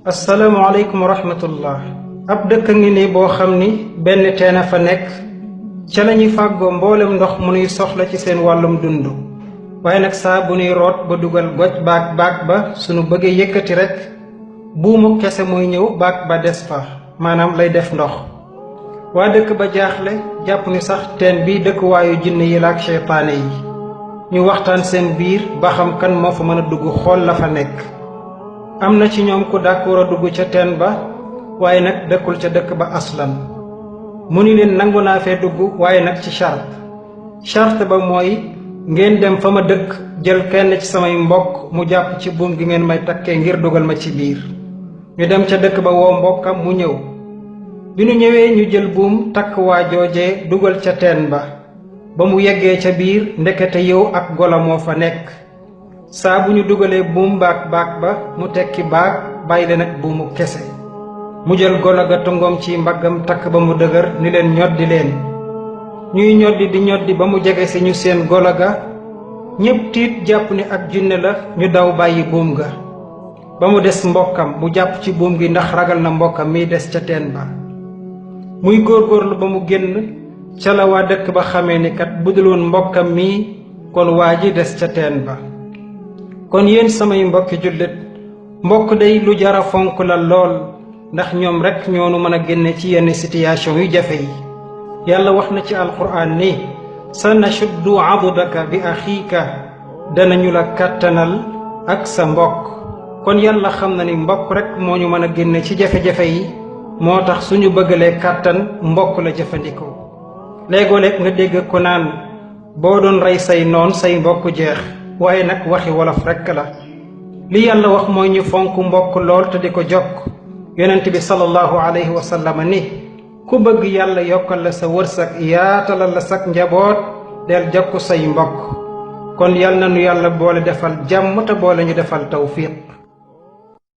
asalaamaaleykum wa rahmatullah. ab dëkk ngi ni boo xam ni benn teen a fa nekk ca la ñuy fàggoo mboolem ndox mu nuy soxla ci seen wàllum dund. waaye nag saa bu nuy root ba dugal goj baag ba sunu bëggee yëkkati rek buumu kese mooy ñëw baag ba des fa maanaam lay def ndox. waa dëkk ba jaaxle jàpp ni sax teen bi dëkkuwaayu jinne yi la ak seytaane yi. ñu waxtaan seen biir ba xam kan moo fa mën a dugg xool la fa nekk. am na ci ñoom ku d'accord a dugg ca teen ba waaye nag dëkkul ca dëkk ba aslan. mu ni leen nangu naa fee dugg waaye nag ci charte ba mooy ngeen dem fa ma dëkk jël kenn ci samay mbokk mu jàpp ci buum gi ngeen may takkee ngir dugal ma ci biir. ñu dem ca dëkk ba woo mbokkam mu ñëw. bi nu ñëwee ñu jël buum takk waa joojee dugal ca teen ba mu yeggee ca biir ndekete yow ak golo moo fa nekk. saa bu ñu dugalee buum baag ba mu tekki baag bàyyi leen ak buumu kese. mu jël golo ga tongoom ci mbaggam takk ba mu dëgër ni leen ñoddi leen. ñuy ñoddi di ñoddi ba mu jege si ñu seen golo ga ñépp tiit jàpp ni ak jinne la ñu daw bàyyi buum ga. ba mu des mbokkam mu jàpp ci buum gi ndax ragal na mbokkam miy des ca teen ba. muy góorgóorlu ba mu génn ca la waa dëkk ba xamee ni kat buduloon mbokkam mii kon waa ji des ca teen ba. kon yéen samay mbokki jullit mbokk day lu jara fonk la lool ndax ñoom rekk ñoonu mën a génne ci yenn situation yu jafe yi. yàlla wax na ci alquran ni sa nashuddu adudaka bi axiika danañu la kàttanal ak sa mbokk. kon yàlla xam na ni mbokk rekk moo ñu mën a génne ci jafe-jafe yi moo tax suñu bëggalee kàttan mbokk la jëfandikoo. léegoo-léeg nga dégg ko naan boo doon rey say noon say mbokk jeex waaye nag waxi wolof rekk la. li yàlla wax mooy ñu fonk mbokk lool te di ko jokk. yonent bi sallallahu alayhi wa sallam ni ku bëgg yàlla yokkal la sa wërsëg yaatalal la sak njaboot del jokk say mbokk. kon yal na nu yàlla boole defal jàmm te boole ñu defal tawfiq.